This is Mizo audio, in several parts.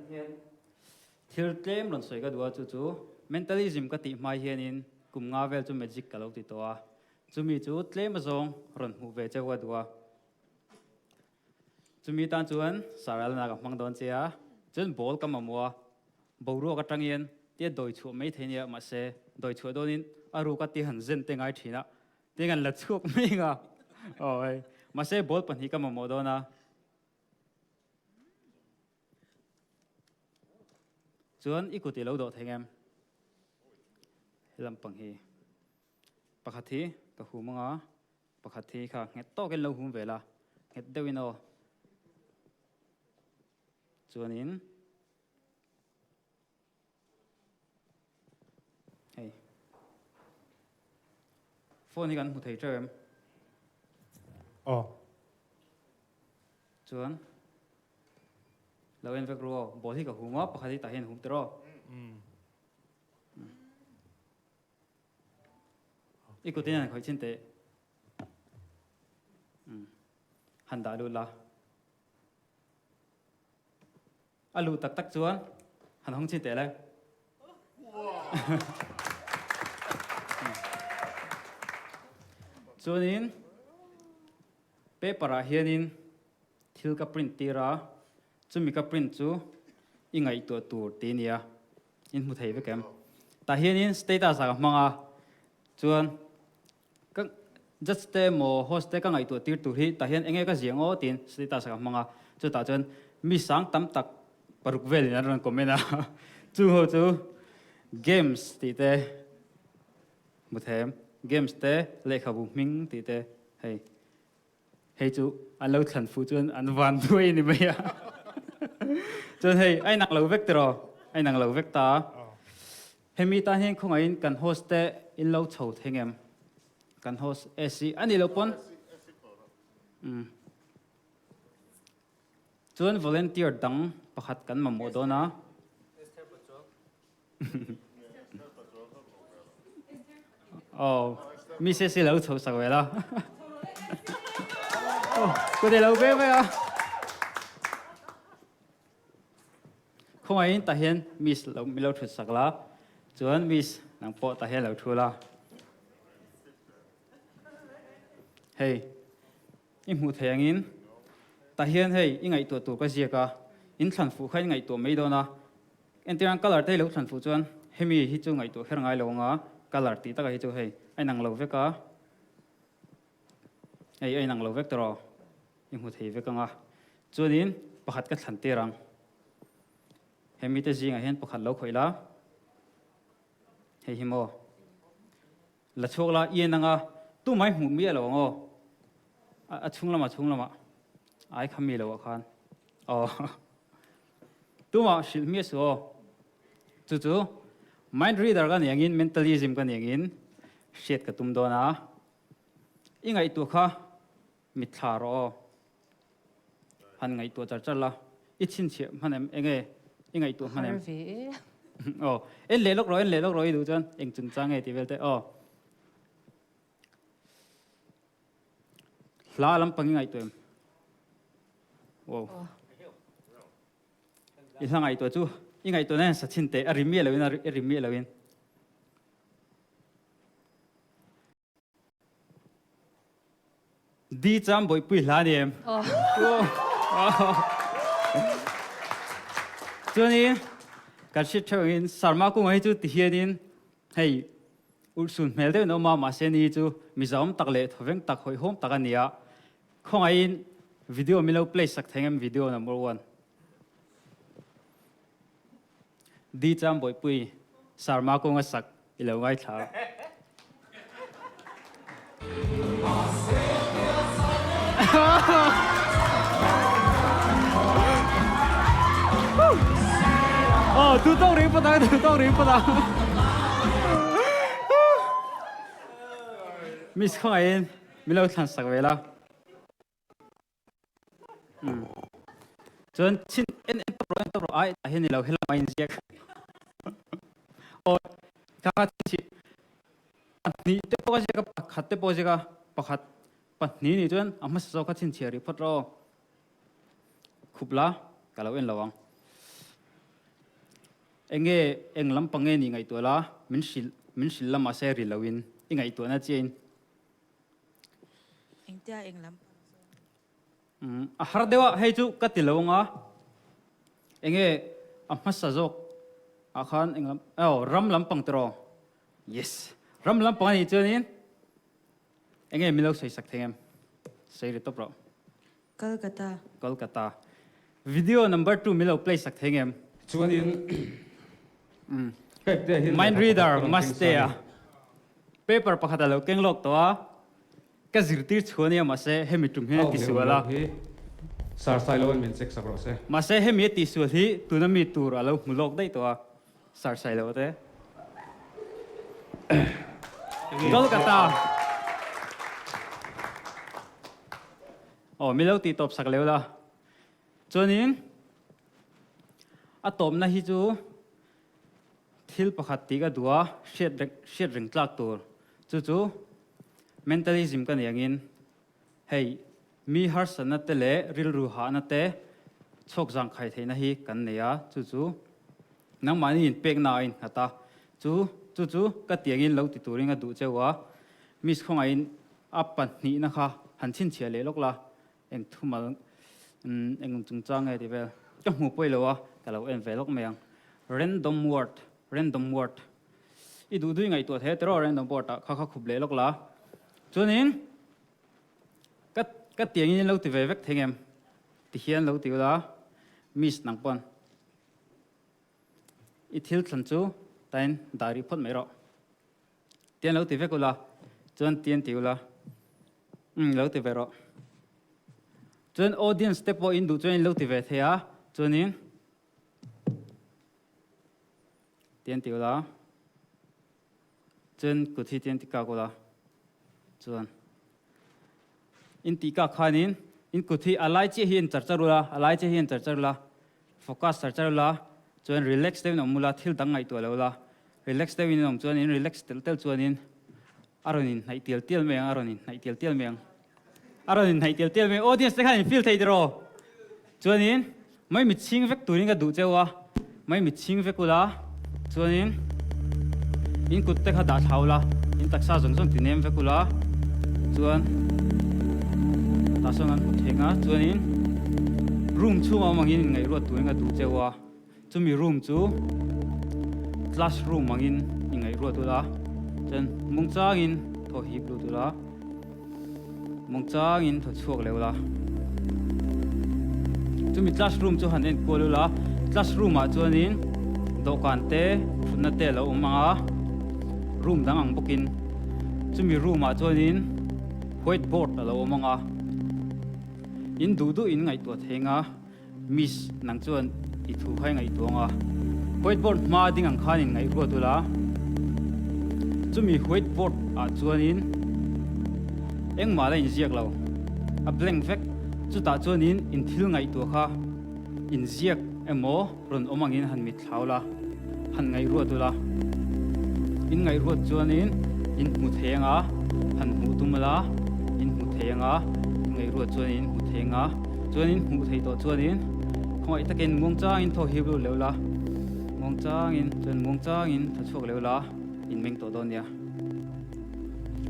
hian thil tlem rawn sawi ka duh a, chu chu mentalism ka tih hmai hianin kum nga vel chu magic ka lo ti tawh a, chumi chu tlem azawng rawn hmuh ve cheu ka duh a. Chumi tan chuan Saralna ka hmang dawn che a, chuan ball ka mamawh a, boruak atangin tia dawi chhuah mai thei nia, mahse dawi chhuah dawnin a ruk a ti han zen te ngai thin a, Ting an la chhuak mai nga. Aw hei. Mahse ball pahnih ka mamawh dawn a. Chuan i kut i lo dawh thei ngem? He lampang hi. Pakhat hi ka hum anga, pakhat hi kha nghet tawkin lo hum ve la. Nghet deuhin aw. Chuanin Hei. Phone hi kan hmu thei teuh em? Aw. Chuan lo en vek ru aw. Ball hi ka hum a, pakhat hi tah hian hum tiraw. I kutin an khawih chin teh. Han dah lut la. A luh tak tak chuan han hawng chin teh le. Chuanin paper ah hianin thil ka print tir a, chumi ka print chu i ngaihtuah tur ti nia, in hmu thei vek em? Tah hianin status ah ka hmang a, chuan Ka judge te emaw host te ka ngaihtuah tir tur hi tah hian enge ka ziah ngaw tiin status ka hmang a, chutah chuan mi sang tam tak paruk velin an rawn comment a, chung ho chu games tih te hmu them, games te lehkhabu hming tih te hei hei chu an lo thlan fuh chuan an van duai a ni mai a, chuan hei a inang lo vek tiraw a inang lo vek ta a. Hemi tan hian khawngaihin kan host te in lo chho theng em? Kan host AC a nih loh pawn umm chuan volunteer dang pakhat kan mamawh dawn a. Aw Miss AC lo chho sak ve la. Aw kut i lo ve mai a. Khawngaihin tah hian Miss lo mi lo thut sak la, chuan Miss nang pawh tah hian lo thu la. Hei, i hmuh thei angin tah hian hei i ngaihtuah tur ka ziak a, in thlan fuh kha i ngaihtuah mai dawn a. Entir ang colour te hi lo thlan fuh chuan hemi hi chu ngaihtuah kher ngai lo anga colour tih takah hi chu hei a inang lo vek a, hei a inang lo vek tawh rawh. I hmu thei vek ang a. Chuanin pakhat ka thlan tir ang. He mite zingah hian pakhat lo khawih la. Hei hi maw? La chhuak la, i en ang a, tumah i hmuh miah lo ang aw. A chhung lamah, chhung lamah. Ai kha mi loah khan. Aw. Tumah hrilh miah suh aw. Chu chu mind reader ka ni angin, mentalism ka ni angin hriat ka tum dawn a. I ngaihtuah kha Mitthla rawh aw. Han ngaihtuah char char la. I chhinchhiah hman em? Enge i ngaihtuah hman em? Har ve e. Aw. En leh lawk rawh, en leh lawk rawh i duh chuan eng chungchang nge tih vel te. Aw. Hla lampang i ngaihtuah em? Wow. I hla ngaihtuah chu i ngaihtuahna hian sa chhin teh a ri miah loin a ri miah loin. Di cham bawihpui hla ni em? Chuanin kan hriat theuh angin Sarma kunga hi chu ti hianin hei urhsun hmel deuhin a awm a, mahse ni chu mizaawm tak leh thawveng tak hawihhawm tak a ni a. Khawngaihin video min lo play sak thei ngem video number one. Di cham bawihpui Sarma kunga sak I lo ngaithla. Oh, tu tawk ring patang, tu tawk ring patang. Miss khawngaihin min lo thlan sak ve la. Chuan chin en en tawp rawh en tawp rawh ai tah hian ni lo helam a inziak. Aw kha kha chi pahnih te pawh ka ziak a pakhat te pawh a ziak a pakhat pahnih nih chuan a hmasa zawk kha chhinchhiah rih phawt rawh aw. Khup la ka lo en lo ang. Enge eng lampang nge nih ngaihtuah la, min hrilh min hrilh la mahse ri loin i ngaihtuahna chiahin. Engtia eng lampang zawng? Umm a har deuh a, hei chu ka ti lo anga enge a hmasa zawk ah khan eng lam aw ram lampang tiraw? Yes ram lampang anih chuanin enge min lo sawi sak thei em? Sawi ri tawp rawh. Kolkata. Kolkata. Video number 2 min lo play sak thei ngem? Chuanin Pekte hi Mind reader Mastea paper pakhat a lo keng lawk tawh a, ka zirtir chhuah ania mahse hemi tum hian a tisual a. Hi Sir Sailoan min check sak rawh se. Mahse hemi a tisual hi tuna mi tur a lo hmu lawk daih tawh a, Sir Sailoa te. Kolkata. Aw, mi lo tih tawp sak leu la. Chuanin a tawpna hi chu thil pakhat tih ka duh a, hriat reng hriat reng tlak tur. Chu chu mentalism ka nih angin hei mi harsatna te leh rilru hahna te chhawk zangkhai theihna hi kan nei a, chu chu nangmahni inpekna a innghat a. Chu chu chu ka tiangin lo ti turin ka duh cheu a, Miss khawngaihin a pahnihna kha han chhinchhiah leh lawk la, eng thumal eng chungchang nge tih vel ka hmu pawi lo a, ka lo en ve lawk mai ang. Random word, random word i duh duh i ngaihtuah thei a tiraw random word ah kha kha khup leh lawk la. Chuanin ka ka tiangin in lo ti ve vek thei ngem tihian lo ti ula Miss nang pawn. I thil thlan chu tain dah rih phawt mai rawh. Tian lo ti vek ula, chuan tian ti ula, umm lo ti ve rawh. Chuan audience te pawh in duh chuan in lo ti ve thei a, chuanin tian ti ula, chuan kut hi tian ti kak ula, chuan in tih kak khanin in kut hi a lai chiah hi en char char ula, a lai chiah hi en char char ula, focus char char ula, chuan relax deuhin awm ula, thil dang ngaihtuah lo ula, Relax deuhin in awm chuanin relax telh telh chuanin a rawn inhnaih tial tial mai ang, a rawn inhnaih tial tial mai ang, a rawn inhnaih tial tial mai ang. Audience te khan in feel thei tiraw? Chuanin mai mit chhing vek turin ka duh cheu a, mai mit chhing vek ula, chuanin in kut te kha dah thla ula, in taksa zawng zawng ti nem vek ula, chuan tah sawn an hmu theng a, chuanin room chhungah awm angin inngaihruat turin ka duh cheu a. Chumi room chu classroom angin i ngaihruat ula, chuan mungchangin thaw hip lut ula, mungchangin thaw chhuak leh ula. Chumi classroom chu han en kual ula, classroom ah chuanin dawhkan te, thutna te a lo awm ang a, room dang ang bawkin chumi room ah chuanin whiteboard a lo awm ang a, in duh duh in ngaihtuah thei ang a. Miss, nang chuan i thu kha i ngaihtuah ang a, whiteboard hma ding ang khan in ngaihruat ula, chumi whiteboard ah chuanin engmah la inziak lo, a blank vek, chutah chuanin in thil ngaihtuah kha inziak emaw rawn awm angin han mitthlau la, han ngaihruat ula, in ngaihruat chuanin in hmu thei ang a, han hmuh tum ula, in hmu thei ang a, in ngaihruat chuanin in hmu thei ang a, chuanin hmuh theih tawh chuanin khawngaih takin muangchangin thaw hip lut leh ula, muangchangin chuan muangchangin thaw chhuak leh ula, in meng tawh dawn nia,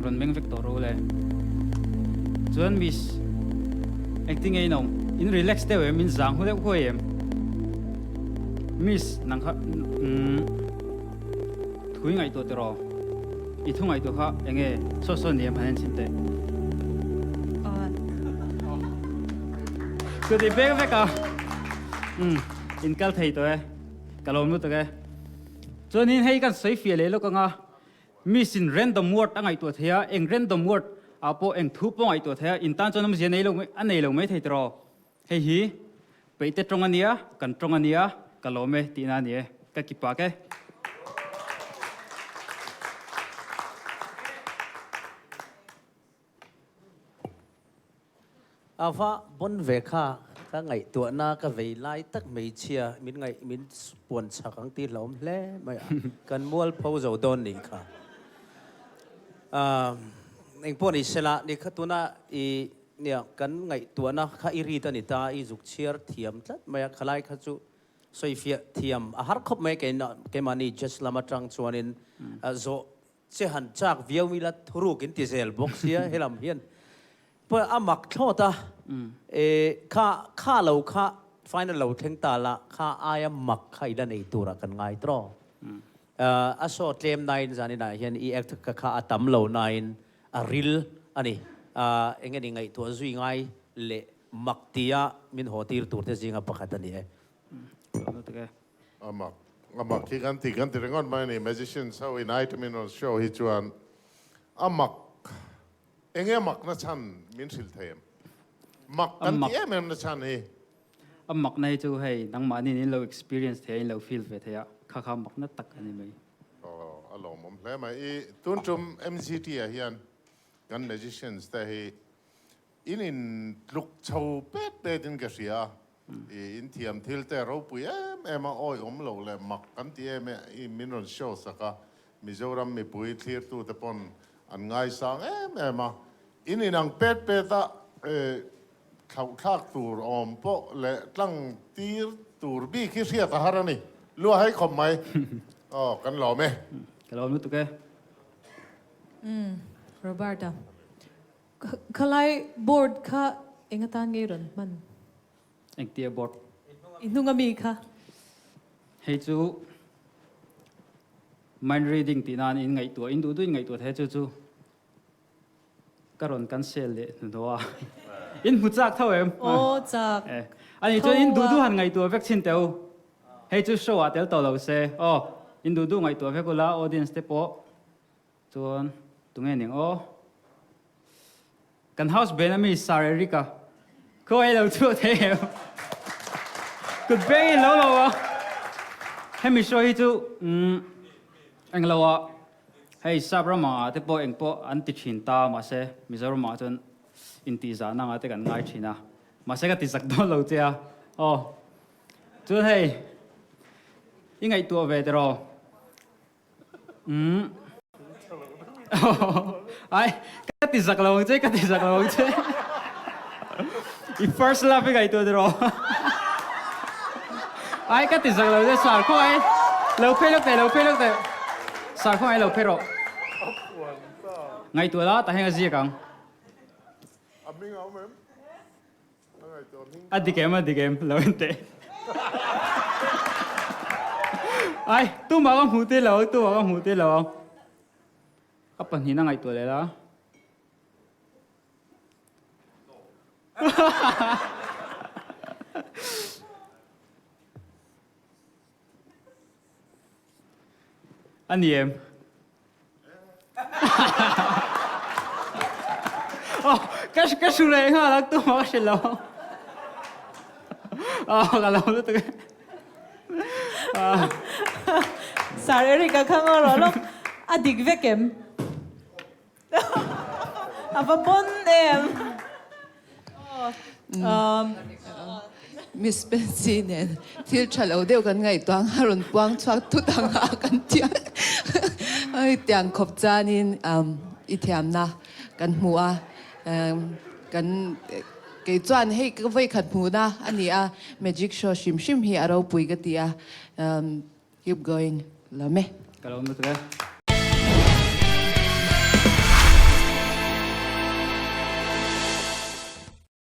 rawn meng vek tawh rawh ule. Chuan miss, engtin nge in awm? In relax deuh em? In zang hu deuh huai em? Miss, nang kha umm thu i ngaihtuah tiraw? I thu ngaihtuah kha eng nge saw saw ni em han en chhin teh. Kut i beng vek a. Umm in kal thei tawh e. Ka lawm lutuk e. Chuanin hei kan sawi fiah leh lawk anga Miss in random word a ngaihtuah thei a, eng random word ah pawh eng thu pawh ngaihtuah thei a, in tan chuan awmzia nei lo a nei lo mai thei tiraw? Hei hi peihte tawng a nia, kan tawng a nia, ka lawm e tihna a ni e, ka ki pak e. A va bon ve kha, ka ngaihtuahna ka vei lai tak hmeichhia min ngaih min puan chak ang tih hlauhawm hle mai a, kan mualpho zo dawn nih kha. Engpawh ni sela, ni kha tuna i Nia, kan ngaihtuahna kha i rit a ni ta, i zuk chhiar thiam tlat mai a, khalai kha chu Sawifiah thiam a har khawp mai keimahni judge lam atang chuanin zawh che han chak viau ila thuruk in ti zel bawk sia helam hian pawh a mak thlawt a e kha kha lo kha final lo thleng ta la kha aia mak kha ila nei turah kan ngai tawh a show tlem nain zaninah hian i act ka kha a tam lo nain a ril a ni eng nge ni ngaihtuah zui ngai leh mak tia min haw tir tur te zinga pakhat a ni e. A mak a mak hi kan ti kan ti ringawt mai a ni magicians ho in item in rawn show hi chuan a mak eng nge mak na chhan min hrilh thei em? Mak kan ti em em na chhan hi. A mak na hi chu hei nangmahni in lo experience thei a in lo feel ve thei a kha kha mak na tak a ni mai. Aw a lawmawm hle mai. I tun tum MGT ah hian kan magicians te hi In in tluk chho pet pet in ka hria a, i in thiam thil te ropui em em a, awi awm lo leh mak kan ti em e, i min rawn show sak a, Mizoram mipui thlirtu te pawn an ngaisang em em a, in in ang pet pet a thlauh thlak tur awm pawh leh tlang tir tur bik hi hriat a har a ni, lua hei khawp mai, aw kan lawm e. Ka lawm lutuk e. Umm Robert-a. Khalai board kha eng atan nge rawn hman? Engtia board? I hnung ami kha. Hei chu mind reading tih nan in ngaihtuah, in duh duh in ngaihtuah thei a chu chu ka rawn cancel leh hnuhnawh a. In hmu chak tho em? Aw chak. Ani chuan in duh duh han ngaihtuah vek chhin teh u. Hei chu show ah tel tawh lo se. Aw in duh duh ngaihtuah vek ula audience te pawh. Chuan tunge ning aw? Kan house band ami Sir Eric a khaw lo chhuak thei em? Kut beng in lo lo a. Hemi show hi chu umm englo ah hei sap ramah ah te pawh eng pawh an ti thin ta mahse Mizoram ah chuan intihzahna anga te kan ngai thin a. Mahse ka ti zak dawn lo che a aw. Chuan hei i ngaihtuah ve tiraw? Umm. Ai, ka ti zak lo ang che, ka ti zak lo ang che. I first love i ngaihtuah tiraw? Ai, ka ti zak lo che, sar khawngaih. Lo phei lawk teh, lo phei lawk teh. Sar khawngaih lo phei rawh. Ngaihtuah la, tah hian ka ziak ang. A dik em, a dik em, lo en teh. Ai, tumah ka hmuh tir lo ang, tumah ka hmuh tir lo ang. A pahnih na ngaihtuah leh la. A ni em? Oh, ka ka hru leh nghal a, tumah ka hrilh lo. Oh, ka lo lutuk e. Sir Eric a kha ngaw rawh lawk, a dik vek em? A va pawn em? Miss Pansy nen thil tha lo deuh kan ngaihtuah ang a rawn puang chhuak thut ang a kan ti a. Hei tiang khawp chuanin i thiamna kan hmu a, kan kei chuan hei ka vawikhat hmuhna a ni a, magic show hrim hrim hi a ropui ka ti a, keep going lawm e. Ka lo lutuk e.